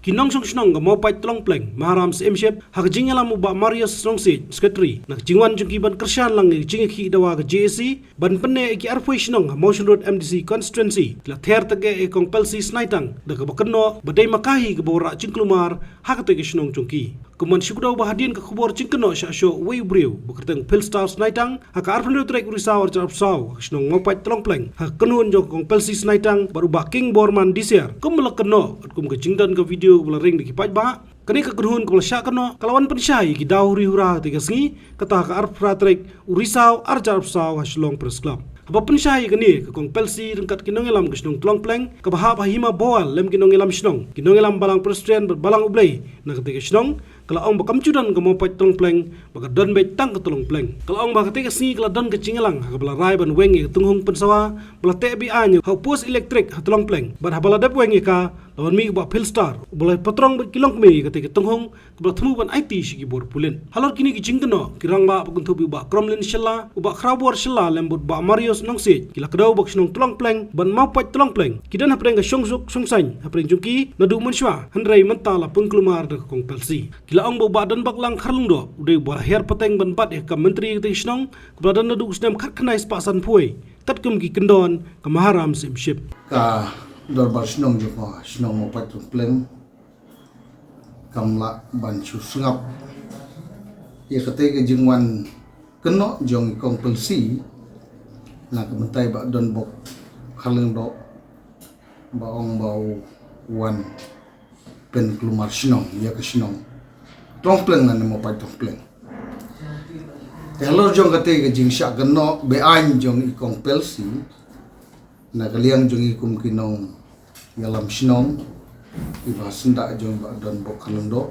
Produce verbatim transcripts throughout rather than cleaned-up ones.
Ki nongshong shnong ka Mawpait Tlong Pleng, Maharam Syiemship, ha ka jingïalam u Bah Marius Nongsiej, Secretary, na ka jingwan jong ki ban kyrshan lang ïa ka jingïakhih dawa ka J A C, ban pynneh ïa ki arphew shnong ha Mawshynrut M D C Constituency, ki la ther tageh ïa ka Kong Pelsi Snaitang, da kaba kynnoh ba dei ma ka hi kaba wanrah jingkulmar ha katei ka shnong jong ki. Kumban shu kdew ba hadien ka khubor jingkynnoh shah shoh uwei u briew ba kyrteng Philstar Snaitang, ha ka arphew hynriew tarik u Risaw arhajar arphew saw, ha ka shnong Mawpait Tlong Pleng, ha ka kynhun jong ka Kong Pelsi Snaitang bad u Bah King Borman Disiar, kum ba la kynnoh katkum ka jingdon ka video kaba la ring da ki paidbah. Kane ka kynhun kaba la shah kynnoh ka la wan pynshai ïa ki daw huri hura ha katei ka sngi, kata ha ka arphew phra tarik u Risaw arhajar arphew saw ha Shillong Press Club. Haba pynshai ïa kane, ka Kong Pelsi ryngkat ki nongïalam ka shnong Tlong Pleng, kaba hap ha Hima Bhowal lem ki nongïalam shnong, ki nongïalam Balang Presbyterian bad Balang U Blei na katei ka shnong, ka la ong ba kam ju don ka Mawpait Tlong Pleng, ba ka don beit tang ka Tlong Pleng. Ka la ong ba katei ka sngi ka la don ka jingïalang ha kaba la rai ban weng ïa ka tynghung pynsawa ba la teh be-aiñ ha u post elektrik ha Tlong Pleng, bad haba la dep weng ïa ka, la wan mih u Bah Philstar, uba la patrong bad ki longkmie ïa katei ka tynghung, kaba la thmu ban aiti sha ki bor pulit. Halor kine ki jingkynnoh, ki rangbah ba kynthup ïa u Bah Kromlin Shylla, u Bah Khrawbor Shylla lem bad u Bah Marius Nongsiej, ki la kdew ba ka shnong Tlong Pleng bad Mawpait Tlong Pleng ki don hapdeng ka shongsuk shongsaiñ hapdeng jong ki naduh mynshuwa, hynrei mynta la pynkulmar da ka Kong Pelsi. Ki la ong ba u Bah Donbok Lang Kharlyngdoh u dei uba la hiar pateng ban bat ïa ka kam myntri katei ka shnong, kaba la don naduh u snem khatkhyndai spah sanphew wei, katkum ki kyndon ka Maharam Syiemship. Ka dorbar shnong jong ka shnong Mawpait Tlong Pleng kam lah ban shu sngap ïa katei ka jingwan kynnoh jong i Kong Pelsi na ka bynta i Bah Donbok Kharlyngdoh, ba ong ba u wan pynkulmar shnong ïa ka shnong Tlong Pleng lane Mawpait Tlong Pleng. Te halor jong katei ka jingshah kynnoh be-aiñ jong i Kong Pelsi, na ka liang jong i kum ki nongïalam shnong, i Bah Syndah jong i Bah Donbok Kharlyngdoh,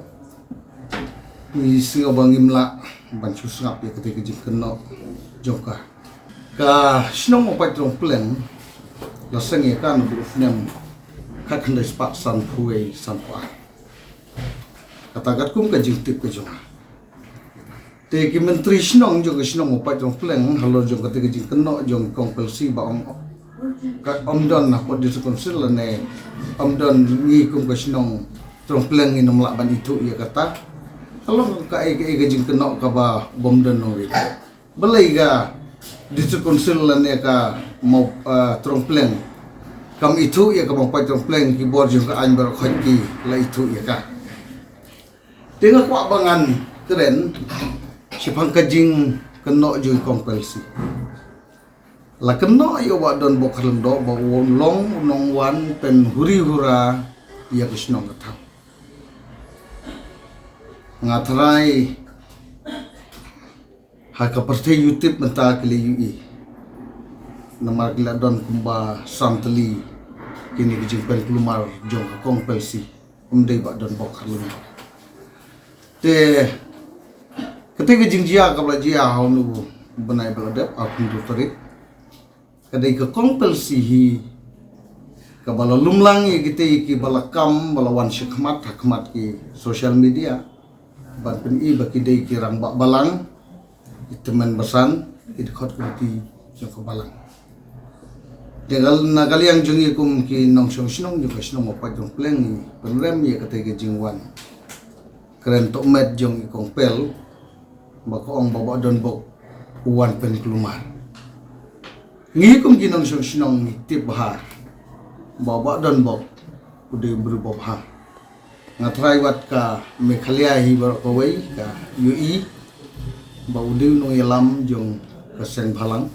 ngi sngew ba ngim lah ban shu sngap ïa katei ka jingkynnoh jong ka. Ka shnong Mawpait Tlong Pleng la seng ïa ka naduh u snem khatkhyndai spah sanphew wei, sanphew ar. Kata katkum ka jingtip ka jong nga. Te ki myntri shnong jong ka shnong Mawpait Tlong Pleng halor jong katei ka jingkynnoh jong i Kong Pelsi ba ym, ka ym don na pdeng District Council lane ym don, ngi kum ka shnong Tlong Pleng ngin ym lah ban ithuh ïa kata. Ka long kaei kaei ka jingkynnoh kaba bym don nongrim. Balei ka District Council lane ka Maw, ah, Tlong Pleng kam ithuh ïa ka Mawpait Tlong Pleng, ki bor jong ka aiñ baroh khoit ki la ithuh ïa ka. Te nga kwah ba ngan kren shaphang ka jingkynnoh jong i Kong Pelsi. La kynnoh ïa u Bah Donbok Kharlyngdoh ba u long u nongwan pynhuri hura ïa ka shnong ka thaw. Nga tharai ha ka pyrthei u tip mynta ki la ïohi. Namar ki la don kumba san tylli kine ki jingpynkulmar jong ka Kong Pelsi, ym dei Bah Donbok Kharlyngdoh. Te katei ka jingjia kaba la jia ha une u bnai ba la dep, arphew hynriew tarik, ka dei ka Kong Pelsi hi kaba la lumlang ïa kitei kiba la kam ba la wan shakhmat ha khmat ki social media ban pyni ba ki dei ki rangbah balang, ki tymmen basan, ki dkhot kynti jong ka balang. Te na ka liang jong ngi kum ki nongshong shnong jong ka shnong Mawpait Tlong Pleng, ngi pynrem ïa katei ka jingwan kren tohmet jong i Kong Pel ba ka ong ba Bah Donbok u wan pynkulmar. Ngi kum ki nongshong shnong ngi tip bha ba Bah Donbok u dei u briew babha. Nga tharai wat ka Meghalaya hi baroh kawei ka ïohi ba u dei u nongïalam jong ka seng bhalang,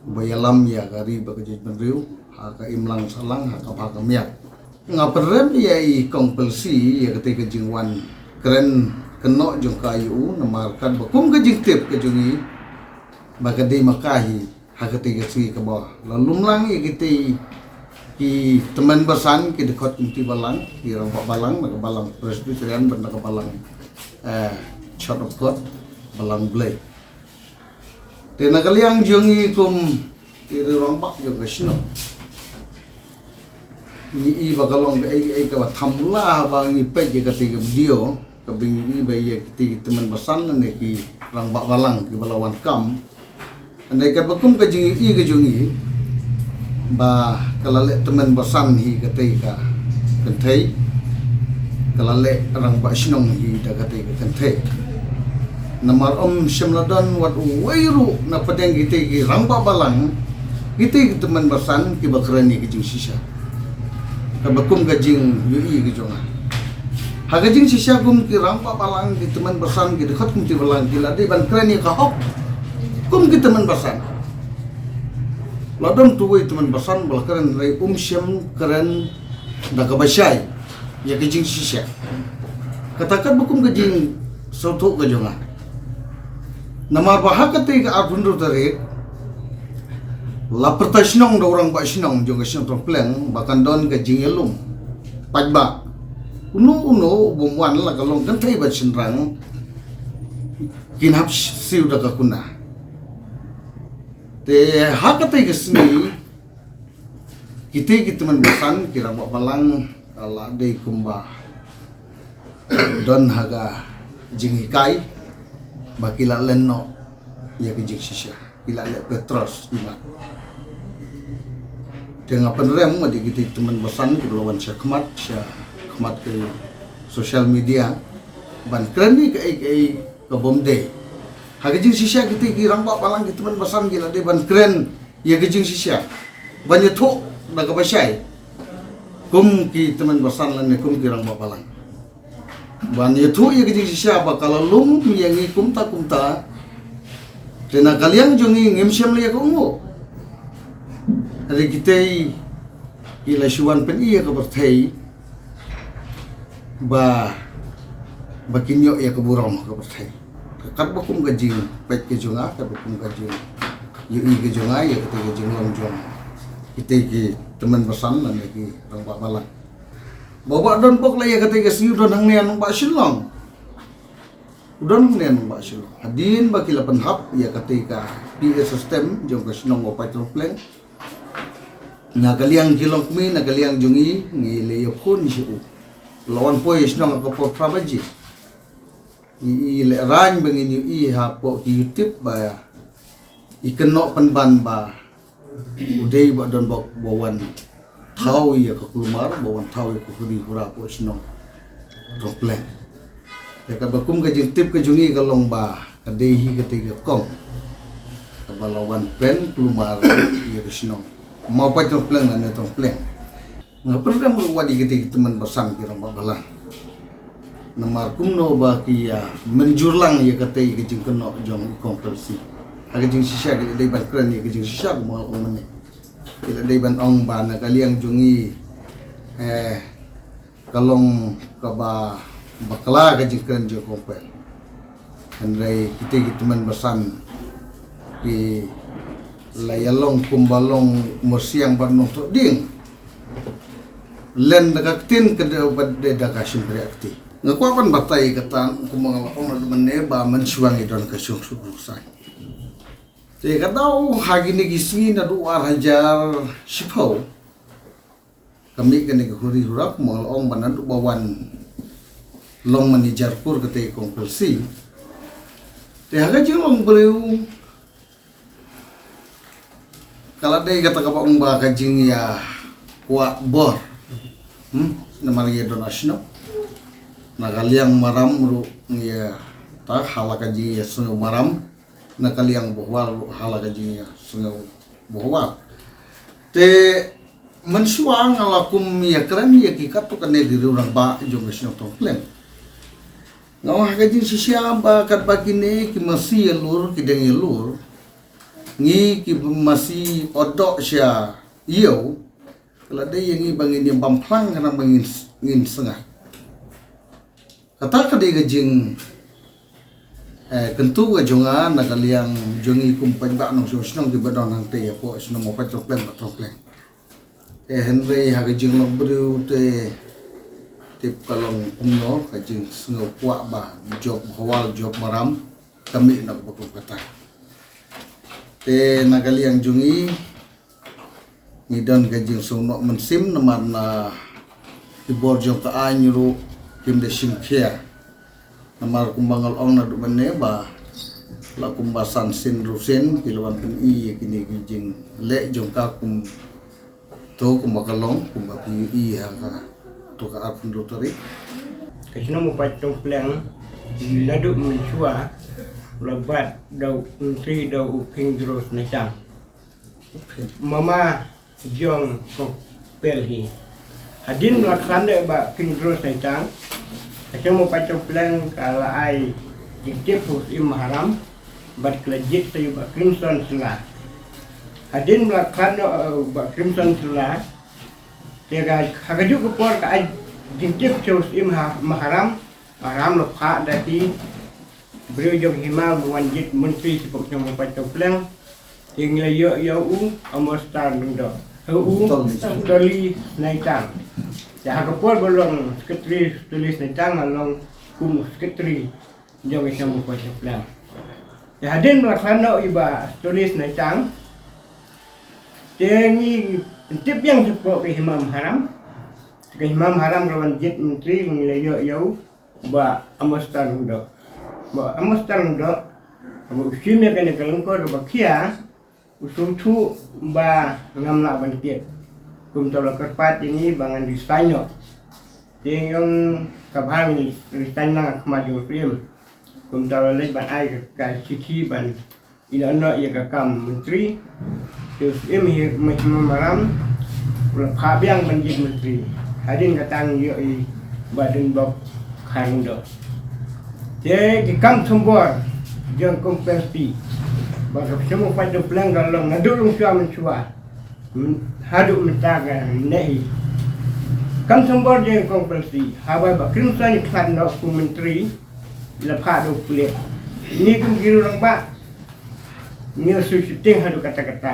ba ïalam ïa ka ri bad ka jaitbynriew ha ka imlang sahlang, ha ka bha ka miat. Nga pynrem ïa i Kong Pelsi ïa katei ka jingwan kren kynnoh jong ka ïa u, namar katba kum ka jingtip ka jong ngi ba ka dei ma ka hi ha katei ka sngi kaba la lumlang ïa kitei ki tymmen basan, ki dkhot kynti balang, ki rangbah balang na ka Balang Presbyterian bad na ka Balang, eh, Church of God, Balang Blei. Te na ka liang jong ngi kum ki rangbah jong ka shnong, ngi i ba ka long kaei kaei kaba thymmai ba ngi peit ïa katei ka video, kaba ngi i ba ïa kitei ki tymmen basan lane ki rangbah balang kiba la wan kam. Hynrei katba kum ka jingïohi ka jong ngi ba ka la leh tymmen basan hi katei ka kynthei, Ka la leh rangbah shnong hi da katei ka kynthei. Namar ym shym la don wat uwei ruh na pdeng kitei ki rangbah balang, kitei ki tymmen basan kiba kren ïa ka jingshisha. Kaba kum ka jingïohi ka jong nga, ha ka jingshisha kum ki rangbah balang, ki tymmen basan, ki dkhot kumti balang ki la dei ban kren ïa ka hok kum ki tymmen basan. La don tu uwei tymmen basan ba la kren, hynrei um shym kren da kaba shai ïa ka jingshisha. Kata katba kum ka jingsngewthuh ka jong nga. Namar ba ha katei ka arphew hynriew tarik la pyrta shnong da u rangbah shnong jong ka shnong Tongpleng ba kan don ka jingïalum paidbah. Uno uno u bym wan, la ka long kynthei bad shynrang, kin hap siew da ka kuna. Te ha katei ka sngi kitei ki tymmen basan, ki rangbah balang, ka la dei kumba don ha ka jinghikai ba ki la len noh ïa ka jingshisha, ki la leh patrol imat. Te nga pynrem ma dei kitei ki tymmen basan kiba la wan sha khmat, sha khmat ka social media ban kren ïa kaei kaei ka bym dei. Ha ka jingshisha kitei ki rangbah balang, ki tymmen basan ki la dei ban kren ïa ka jingshisha, ban ïathuh da kaba shai kum ki tymmen basan lane kum ki rangbah balang, ban ïathuh ïa ka jingshisha ba ka la lum ïa ngi kumta kumta. Te na ka liang jong ngi ngim shem leh ïa ka umuk. Hynrei kitei ki la shu wan pyni ïa ka pyrthei ba, ba kin ïoh ïa ka burom ha ka pyrthei. Katba kum ka jingpeit ka jong nga, katba kum ka jingïohi ka jong nga ïa katei ka jinglong jong kitei ki tymmen basan lane ki rangbah balang. Ba u Bah Donbok la ïa katei ka sngi u don hangne ha nongbah Shillong. U don hangne ha nongbah Shillong. Hadien ba ki la pynhap ïa katei ka P A system jong ka shnong Mawpait Tongpleng, na ka liang ki longkmie, na ka liang jong ngi, ngi la ïa phone sha u. La wan poi shnong ha ka por phra baje. Ngi i lehraiñ ba ngin ïohi hapoh ki YouTube ba i kynnoh pynban ba u dei u Bah Donbok ba wan thaw ïa ka kulmar, ba wan thaw ïa ka huri hura hapoh shnong Tongpleng. Te kaba kum ka jingtip ka jong ngi ka long ba ka dei hi katei ka kong kaba la wan pynkulmar ïa ka shnong Mawpait Tongpleng lane Tongpleng. Nga pyrkhat ruh wat ïa kitei ki tymmen basan, ki rangbah balang. Namar kumno ba ki ïa mynjur lang ïa katei ka jingkynnoh jong i Kong Percy. Ha ka jingshisha ki la dei ban kren ïa ka jingshisha kumba nga la ong mynne. Ki la dei ban ong ba na ka liang jong ngi, eh, ka long kaba bakla ka jingkren jong i Kong Percy. Hynrei kitei ki tymmen basan ki la ïa long kumba long mursiang bad nongthoh dieng. Len da ka ktien, ka dei bad dei da ka shympriahkti. Nga kwah ban batai kata kumba nga la ong mynne ba mynshuwa ngi don ka shongshit rungsaiñ. Te ka daw ha kine ki sngi naduh ar hajar shiphew, ka mih kane ka huri hura kumba nga la ong ba naduh ba wan long manager kur katei Kong Percy. Te ha ka jinglong briew ka la dei kata kaba ong ba ka jingïakwah bor. Hmm, namar ngi don ha shnong. Na ka liang maram ruh ngi ïa ta ha la ka jingïasngew maram, na ka liang Bohwal ruh ha la ka jingïasngew Bohwal. Te mynshuwa nga la kum ïakren ïa ki katto katne ki rangbah jong ka shnong Tongpleng. Nga ong ha ka jingshisha ba katba kine ki masi ïalur, ki dang ïalur, ngi ki masi ot doh sha ïew, ka la dei ïa ngi ba ngin ïa bam phlang khnang ba ngin, ngin sngap. Kata ka dei ka jing, eh, kyntu ka jong nga na ka liang jong ngi kum paidbah nongshong shnong kiba don hangtei hapoh shnong Mawpait Tongpleng bad Tongpleng. Eh, hynrei ha ka jinglong briew te tip ka long kumno, ka jingsngew kwah ba jop Bohwal jop maram ka mih na kaba kum kata. Te na ka liang jong ngi, ngi don ka jingsngewnoh mynsiem namar na ki bor jong ka aiñ ruh kim da shim khia. Namar kumba nga la ong naduh mynne ba la kumba san sien hynriew sien ki la wan pyni ïa kine ki jingleh jong ka kum to kumba ka long, kumba phi ïohi ha ka to ka arphew hynriew tarik. Ka shnong Mawpait Tongpliang, naduh mynshuwa, la bat da u Myntri da u King George Naitang, mama jong ko Pel hi. Hadien ba la khlad noh ïa u Bah King George Naitang, ka shnong Mawpait Tongpliang ka la ai jingtip ha u Syiem Maharam bad ka la jied sa ïa u Bah Crimson Shylla. Hadien ba la khlad noh, eh, u Bah Crimson Shylla, te ka, ha kajuh ka por ka ai jingtip sha u Syiem Maharam, Maharam la phah da ki briew jong hima ba wan jied Myntri shapoh shnong Mawpait Tongpliang. Te ngi la ïoh ïa u Amostar Lyngdoh, eh, u Toli Naitang. Te ha ka por ba long Secretary Toli Naitang, nga long kum Secretary jong ka shnong Mawpait Tongpliang. Te hadien ba la khlad noh ïa u Bah Toli Naitang, te ngi tip biang shapoh ka hima Maharam. Ka hima Maharam ka wan jied Myntri, ngi la ïoh ïa u Bah Amostar Lyngdoh. Bah Amostar Lyngdoh, haba u shim ïa kane ka lyngkor kaba khia, u sngewthuh ba ngam lah ban kit. Kumta u la kyrpad ïa ngi ba ngan resign noh. Te ngi ong ka bha, ngi resign lang ha khmat jong u Syiem. Kumta u la leit ban ai ka, ka shithi ban ïehnoh noh ïa ka kam Myntri. Te u Syiem hi, Maharam, u la phah biang ban jied Myntri. Hadien kata ngi ïoh ïa u Bah Donbok Kharlyngdoh. Te ki kam thombor jong ka Kong Pelsi, ba ka shnong Mawpait Tongpliang ka long naduh lyngshuwa mynshuwa, myn-, haduh mynta ka neh hi. Kam thombor jong ka Kong Pelsi, haba u Bah Crimson u khlad noh kum Myntri, la phah da u pulit. Ngi kum ki rangbah, ngi la shu shooting haduh katta katta.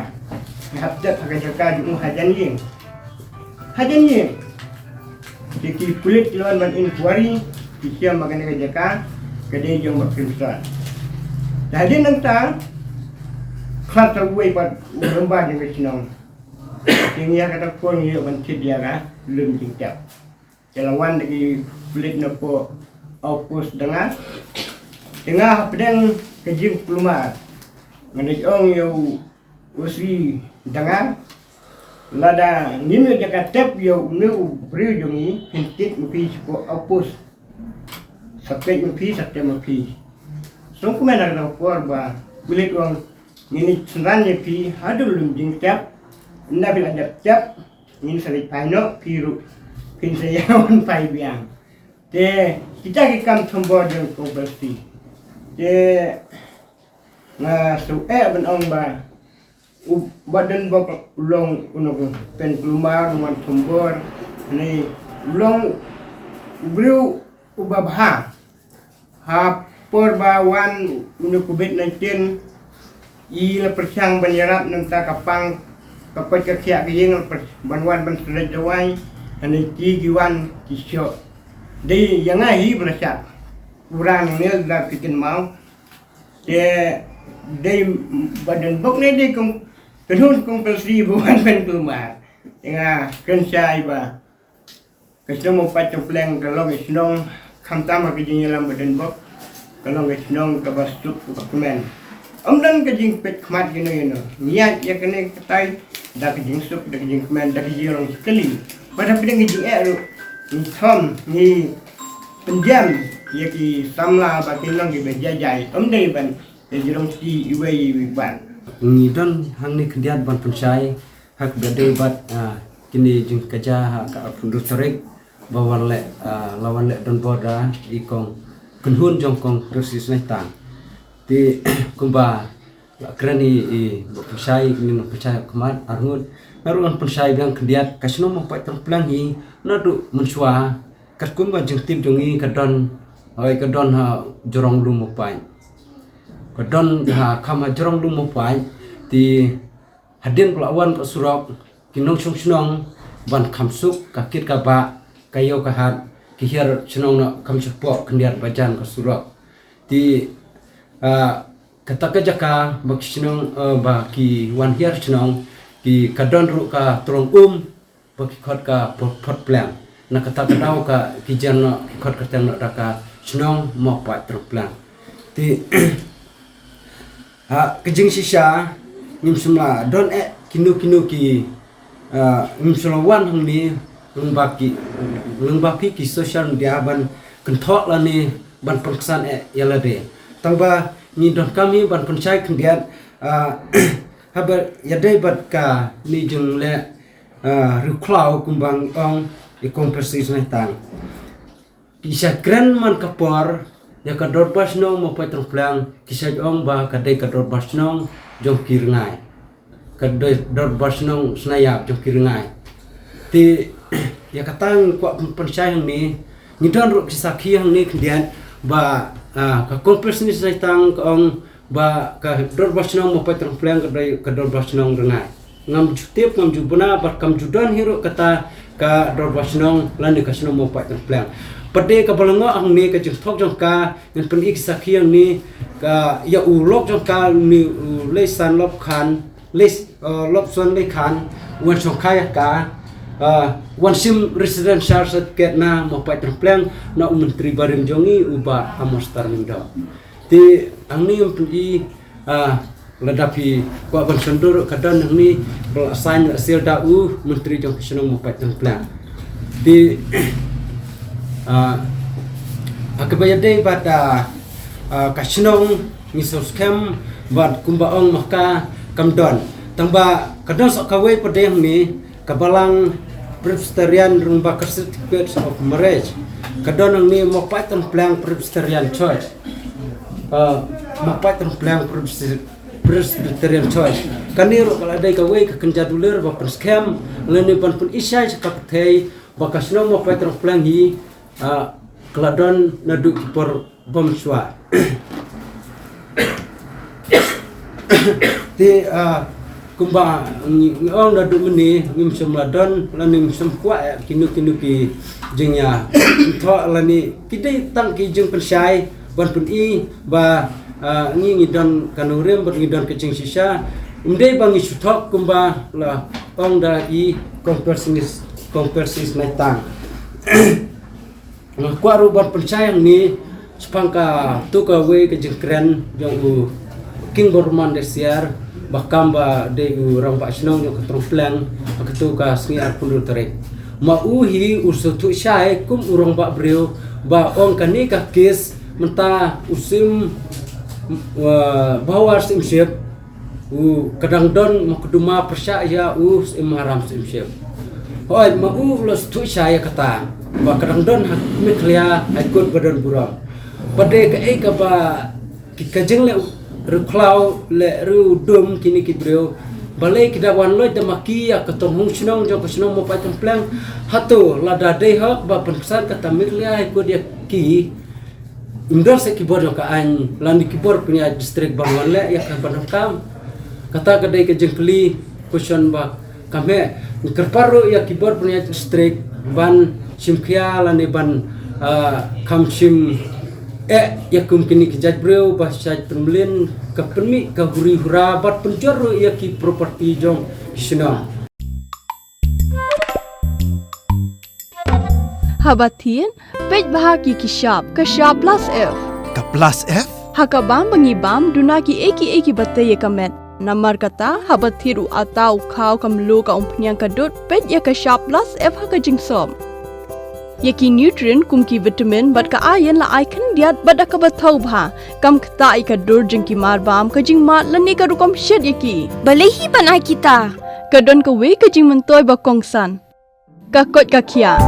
Ngi hap tep ha ka jaka jong u hajan ïing. Hajan ïing. Te ki pulit ki la wan ban inquiry, ki shem ba kane ka jaka ka dei jong u Bah Crimson. Te hadien nangta, khlad sa uwei pat u rangbah jong ka shnong. Te ngi ha kata ka por ngi ïoh ban thied ïa ka lum jingtep. Te la wan da ki pulit napoh outpost Dnga. Te nga hapdeng ka jingkulmar, nga leit ong ïa u O C Dnga, lada ngim ïoh jaka tep ïa une u briew jong ngi, phin thied ma phi shapoh outpost. Sa peit ma phi, sa tep ma phi. Sngewkmen ha kata ka por ba u pulit u ong, ngin ïa synran ïa phi haduh lum jingtep. Ynda phi la dep tep, ngin sa leit phai noh, phi ruh phin sa ïa wan phai biang. Te kita ki kam thombor jong ka Kong Pelsi. Te nga shu eh ban ong ba u Bah Donbok u long u nongpynkulmar, u nongwan thombor, ne u long u briew uba bha. Ha por ba wan une u Covid nineteen, i la pyrshang ban ïarap na ka bynta ka pang, ka koit ka khiah ka ïing, la pyr-, ban wan ban sylloh dawai, hynrei ki, ki wan ki shoh. Dei ïa nga hi ba la shah. U rang ne la phi kynmaw. Te dei Bah Donbok ne dei kong, kynhun Kong Pelsi ba wan pynkulmar. Te nga kren shai ba ka shnong Mawpait Tongpliang ka long ka shnong, khamtam ha ka jingïalam Bah Donbok, ka long ka shnong kaba suk kaba kmen. Ym don ka jingpeit khmat ïano ïano. Ngi ïaid ïa kane katai da ka jingsuk, da ka jingkmen, da ka jinglong skali. Bad hapdeng ka jingeh ruh, ngi thom, ngi pyndiam ïa ki samla ba kin long kiba jai jai. Ym dei ban ïa jrong ti iwei iwei ban. Ngi don hangne khyndiat ban pynshai ha kaba dei bad, ah, kine jingkajia ha ka arphew hynriew tarik ba wan leh, ah, la wan leh donbor da i kong kynhun jong kong Persis Naitang. Te kumba la kren i, i ba pynshai, kine nongpynshai khmat arngut. Nga ruh ngan pynshai biang khyndiat, ka shnong Mawpait Tongpliang hi naduh mynshuwa, katkum ka jingtip jong ngi ka don, hoi ka don ha jrong lum Mawpait. Ka don ha kham ha jrong lum Mawpait, te hadien ba la wan ka surok, ki nongshong shnong ban kham suk, ka kit ka bah, ka ïew ka hat, ki hiar shnong na kham shapoh khyndiat ba jan ka surok. Te, ah, kata ka jaka ba ki shnong, ah, ba ki wan hiar shnong, ki ka don ruh ka trong um, ba ki khot ka Phot-, Photpliang. Na kata ka daw ka ki jan noh, ki khot kyrteng noh da ka shnong Mawpait Tongpliang. Te ha ka jingshisha ngim shym la don eh kino kino ki, ah, ngim shym la wan hangne lyngba ki, lyngba phi ki social media ban kynthoh lane ban pynksan eh ïa lade. Tangba ngi donkam hi ban pynshai khyndiat, ah, haba ïadei bad kane jingleh, ah, riewkhlaw kumba ong i Kong Percy Snaitang. Ki shait kren man ka por ïa ka Dorbar Shnong Mawpait Tyrngpliang, ki shait ong ba ka dei ka Dorbar Shnong jong ki rngai, ka dei Dorbar Shnong Snaiap jong ki rngai. Te ïa kata ngi kwah pynshai hangne, ngi don ruh ki sakhi hangne khyndiat ba, ah, ka Kong Percy Snaitang ka ong ba ka Dorbar Shnong Mawpait Tyrngpliang ka dei ka Dorbar Shnong rngai. Ngam ju tip, ngam ju bna, bad kam ju don hi ruh kata ka Dorbar Shnong lane ka Shnong Mawpait Tyrngpliang. Pat de kaba la ngoh hangne ka jingthok jong ka, ngan pyni ki sakhi hangne, ka ïa u lok jong ka, une u Leisan Lopkhan, Leis, uh, Lopson Leikhan, u wan shongkai ïa ka, uh, wan shim residential certificate na Mawpait Tyrngpliang na u Myntri barim jong ngi u Bah Amos Tarmingdo. Te hangne ngam pyni, ah, lada phi kwah ban shon dur ka don hangne, ba la sign la seal da u Myntri jong ka Shnong Mawpait Tyrngpliang. Te, ah, ha kaba ïadei bad, ah, ah, ka shnong ngi sngewskhem bad kumba ong ma ka kam don. Tangba ka don sa kawei pat de hangne, ka Balang Presbyterian Rangbah Certificate of Marriage. Ka don hangne Mawpait Tyrngpliang Presbyterian Church. Uh, Mawpait Tyrngpliang Presbyter-, Presbyterian Church. Kane ruh ka la dei kawei ka kynja dulir ba pynskhem lane ban pynshai sha ka pyrthei ba ka shnong Mawpait Tyrngpliang hi, uh, ka la don naduh ki por bym shuwa. Te, ah, kumba ngi, ngi ong naduh mynne, ngim shym la don lane ngim shym kwah ïa kino kino ki jingïathoh lane ki dei tang ki jingpynshai ban pyni ba, ah, ngi, ngi don ka nongrim bad ngi don ka jingshisha. Ym dei ba ngi shu thok kumba la ong da i Kong Percy, Kong Percy Snaitang. Nga kwah ruh ban pynshai hangne shaphang katu kawei ka jingkren jong u King Borman Desiar, ba kam ba dei u rangbah shnong jong ka Tyrngpliang ha katu ka sngi arphew hynriew tarik. Ma u hi u sngewthuh shai kum u rangbah briew ba ong kane ka case mynta u Syiem, uh, Bhawar Syiemship, u ka dang don ma ka duma pyrshah ïa u Syiem Maharam Syiemship. Hooid, ma u u la sngewthuh shai ïa kata ba ka dang don ha Meghalaya High Court ba don burom. Ba dei kaei kaba ki, ka jingleh riewkhlaw, leh riewdum kine ki briew. Balei ki da wan leit da ma ki ïa ka tnat shnong jong ka shnong Mawpait Tyrngpliang? Hato lada dei hok ba pynksan kata Meghalaya High Court ïa ki, ym don sa ki bor jong ka aiñ lane ki bor pynïaid district ban wan leh ïa ka ban kam? Kata ka dei ka jingkylli, question ba kam heh. Ngi kyrpad ruh ïa ki bor pynïaid district ban shim khia lane ban, ah, kham shim eh ïa kum kine ki jait briew ba shait pynmlien ka pynmih ka huri hura bad pynjot ruh ïa ki property jong ki shnong. Haba thied, peit bha ki ki shap, ka shap plus F. Ka plus F? Ha ka bam ba ngi bam, duna kiei kiei kiba tei ïa ka met. Namar kata, haba thied u atta u khaw ka mluh ka umphniang ka dud, peit ïa ka shap plus F ha ka jingsop. Ïa ki nutrient kum ki vitamin bad ka iron la ai khyndiat bad da kaba thaw bha. Kam ktah ïa ka dur jong ki mar bam, ka jingmad lane ka rukom shet ïa ki. Balei hi ban ai kita? Ka don kawei ka jingmyntoi ba kongsan. Ka koit ka khiah.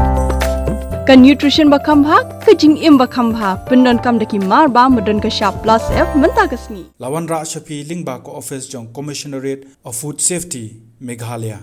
Ka nutrition ba kham bha, ka jingim ba kham bha, pyndonkam da ki mar bam ba don ka shap plus F mynta ka sngi. La wanrah sha phi lyngba ka office jong Commissionerate of Food Safety, Meghalaya.